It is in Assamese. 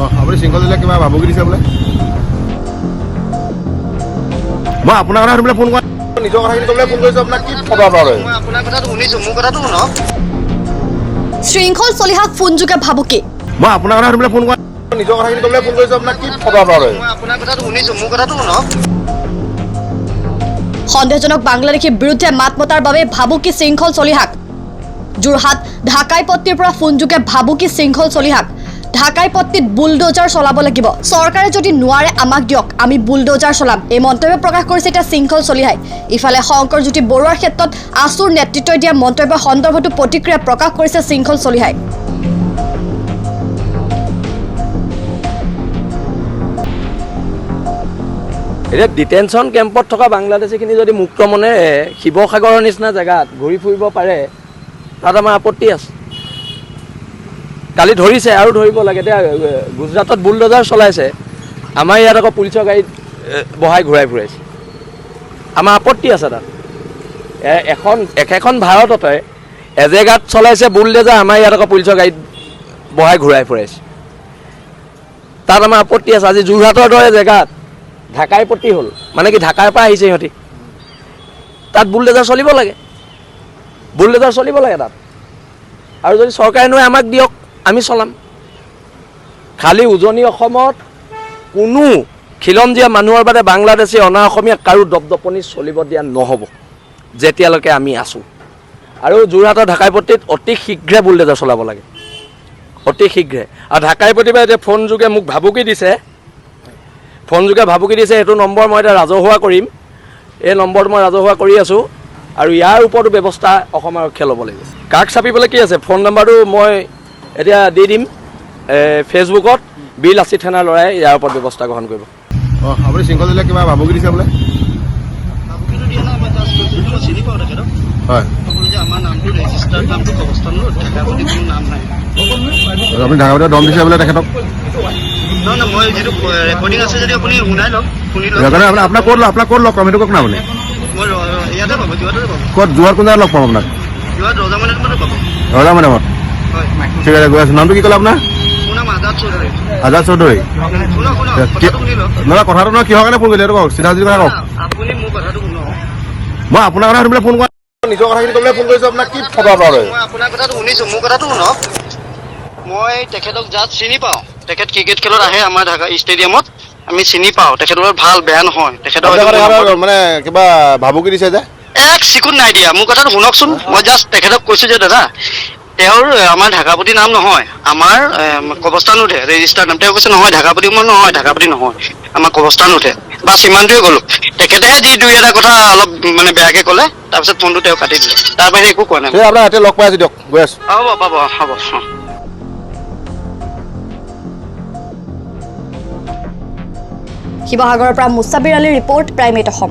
অঁ, আপুনি শৃংখল দিলে কিবা ভাবুকি দিছে বোলে। মই আপোনাৰ কথা সুধিবলৈ ফোন কৰা, নিজৰ কথাখিনি ক'বলৈ ফোন কৰিছোঁ আপোনাক। কি খবৰ আপোনাৰ? মই আপোনাৰ কথাটো শুনিছোঁ, মোৰ কথাটো শুনক। শৃংখল চলিহাক ফোনযোগে ভাবুকি। মই আপোনাৰ কথা সুধিবলৈ ফোন কৰা, নিজৰ কথাখিনি ক'বলৈ ফোন কৰিছোঁ আপোনাক। কি খবৰ আপোনাৰ? মই আপোনাৰ কথাটো শুনিছোঁ, মোৰ কথাটো শুনক। সন্দেহজনক বাংলাদেশীৰ বিৰুদ্ধে মাত মতাৰ বাবে ভাবুকি শৃংখল চলিহাক। যোৰহাট ঢাকাইপট্টিৰ পৰা ফোনযোগে ভাবুকি শৃংখল চলিহাক। ঢাকাইপট্টিত বুলডোজাৰ চলাব লাগিব, চৰকাৰে যদি নোৱাৰে আমাক দিয়ক, আমি বুলডোজাৰ চলাম, এই মন্তব্য প্ৰকাশ কৰিছে এতিয়া শৃংখল চলিহাই। ইফালে শংকৰজ্যোতি বৰুৱাৰ ক্ষেত্ৰত আছুৰ নেতৃত্বই দিয়া মন্তব্য সন্দৰ্ভতো প্ৰতিক্ৰিয়া প্ৰকাশ কৰিছে শৃংখল চলিহাই। এতিয়া ডিটেনশ্যন কেম্পত থকা বাংলাদেশীখিনি যদি মুক্ত মনেৰে শিৱসাগৰৰ নিচিনা জেগাত ঘূৰি ফুৰিব পাৰে, তাত আমাৰ আপত্তি আছে। কালি ধৰিছে আৰু ধৰিব লাগে। এতিয়া গুজৰাটত বুলডজাৰ চলাইছে, আমাৰ ইয়াত আকৌ পুলিচৰ গাড়ীত বহাই ঘূৰাই ফুৰাইছে। আমাৰ আপত্তি আছে তাত। এখন একেখন ভাৰততে এজেগাত চলাইছে বুলডজাৰ, আমাৰ ইয়াত আকৌ পুলিচৰ গাড়ীত বহাই ঘূৰাই ফুৰাইছে, তাত আমাৰ আপত্তি আছে। আজি যোৰহাটৰ দৰে জেগাত ঢাকাইপট্টি হ'ল, মানে কি ঢাকাৰ পৰা আহিছে সিহঁতি, তাত বুলডজাৰ চলিব লাগে, বুলডজাৰ চলিব লাগে তাত। আৰু যদি চৰকাৰে নোৱাৰে আমাক দিয়ক, আমি চলাম। খালি উজনি অসমত কোনো খিলঞ্জীয়া মানুহৰ বাদে বাংলাদেশী অনা অসমীয়া কাৰো দপদপনি চলিব দিয়া নহ'ব যেতিয়ালৈকে আমি আছোঁ। আৰু যোৰহাটৰ ঢাকাইপট্টিত অতি শীঘ্ৰে বুলডজাৰ চলাব লাগে, অতি শীঘ্ৰে। আৰু ঢাকাইপট্টিৰ পৰা এতিয়া ফোনযোগে মোক ভাবুকি দিছে, ফোনযোগে ভাবুকি দিছে। সেইটো নম্বৰ মই এতিয়া ৰাজহুৱা কৰিম, এই নম্বৰটো মই ৰাজহুৱা কৰি আছোঁ। আৰু ইয়াৰ ওপৰতো ব্যৱস্থা অসম আৰক্ষীয়ে ল'ব লাগিব। কাক চাপিবলৈ কি আছে, ফোন নম্বৰটো মই এতিয়া দি দিম ফেচবুকত। বীৰ লাচিত সেনাৰ ল'ৰাই ইয়াৰ ওপৰত ব্যৱস্থা গ্ৰহণ কৰিব। অঁ, আপুনি শৃংখল দিলে কিবা ভাবুকি দিছে বোলে। ভাবুকিটো দিয়া নাই, মই জাষ্ট কৈছোঁ যে মই চিনি পাওঁ তেখেতক। হয়। মই ক'লো যে আমাৰ নামটো ৰেজিষ্টাৰ্ড নামটো কবস্থান ৰোড, ঢাকাপতি কোনো নাম নাই। আপুনি ঢাকাপতি দম দিছে বোলে তেখেতক। নহয় নহয়, মই যিটো ৰেকৰ্ডিং আছে যদি আপুনি শুনাই লওক, শুনি লওক। সেইকাৰণে আপোনাক ক'ত লগ পাম সেইটো কওক না আপুনি। মই ইয়াতে পাব, যোৰহাটতে পাব। ক'ত যোৱাৰ কোন জেগাত লগ পাম আপোনাক? যোৰহাট ৰজামণিত পাব। ৰজা মেডামত? হয়। ঠিক আছে, গৈ আছোঁ। নামটো কি ক'লে আপোনাৰ? মোৰ নাম আজাদ চৌধুৰী। আজাদ চৌধুৰী। শুনক শুনক, কথাটো শুনি লওক। নহয়, কথাটো নহয়, কিহৰ কাৰণে ফোন কৰিলে সেইটো কওক, চিধা চিধি কথা কওক। আপুনি মোৰ কথাটো শুনক। মই আপোনাৰ কথা সুধিবলৈ ফোন কৰা, নিজৰ কথাখিনি ক'বলৈ ফোন কৰিছোঁ আপোনাক। কি খবৰ আপোনাৰ? মই আপোনাৰ কথাটো শুনিছোঁ, মোৰ কথাটো শুনক। মই তেখেতক জাষ্ট চিনি পাওঁ, তেখেত ক্ৰিকেট খেলত আহে আমাৰ ঢাকা ষ্টেডিয়ামত, আমি চিনি পাওঁ। তেখেতৰ ভাল বেয়া নহয়, তেখেতৰ মানে কিবা ভাবুকি দিছে যে। এক চিকুণ নাই দিয়া। মোৰ কথাটো শুনকচোন। মই জাষ্ট তেখেতক কৈছোঁ যে দাদা, তেওঁৰ আমাৰ ঢাকাপতি নাম নহয়, আমাৰ কবস্থান উঠে ৰেজিষ্টাৰ নাম। তেওঁ কৈছে নহয় ঢাকাপতি, মই নহয় ঢাকাপতি নহয়, আমাৰ কবস্থান উঠে। বাছ ইমানটোৱে ক'লো। তেখেতেহে যি দুই এটা কথা অলপ মানে বেয়াকে ক'লে, তাৰপিছত ফোনটো তেওঁ কাটি দিলে, তাৰ বাহিৰে একো কোৱা নাই। ঠিক আছে, আপোনাক এতিয়া লগ পাই আছোঁ দিয়ক, গৈ আছোঁ। হ'ব পাব, হ'ব। শিৱসাগৰৰ পৰা মুছাবিৰ আলীৰ ৰিপৰ্ট, প্ৰাইমেট অসম।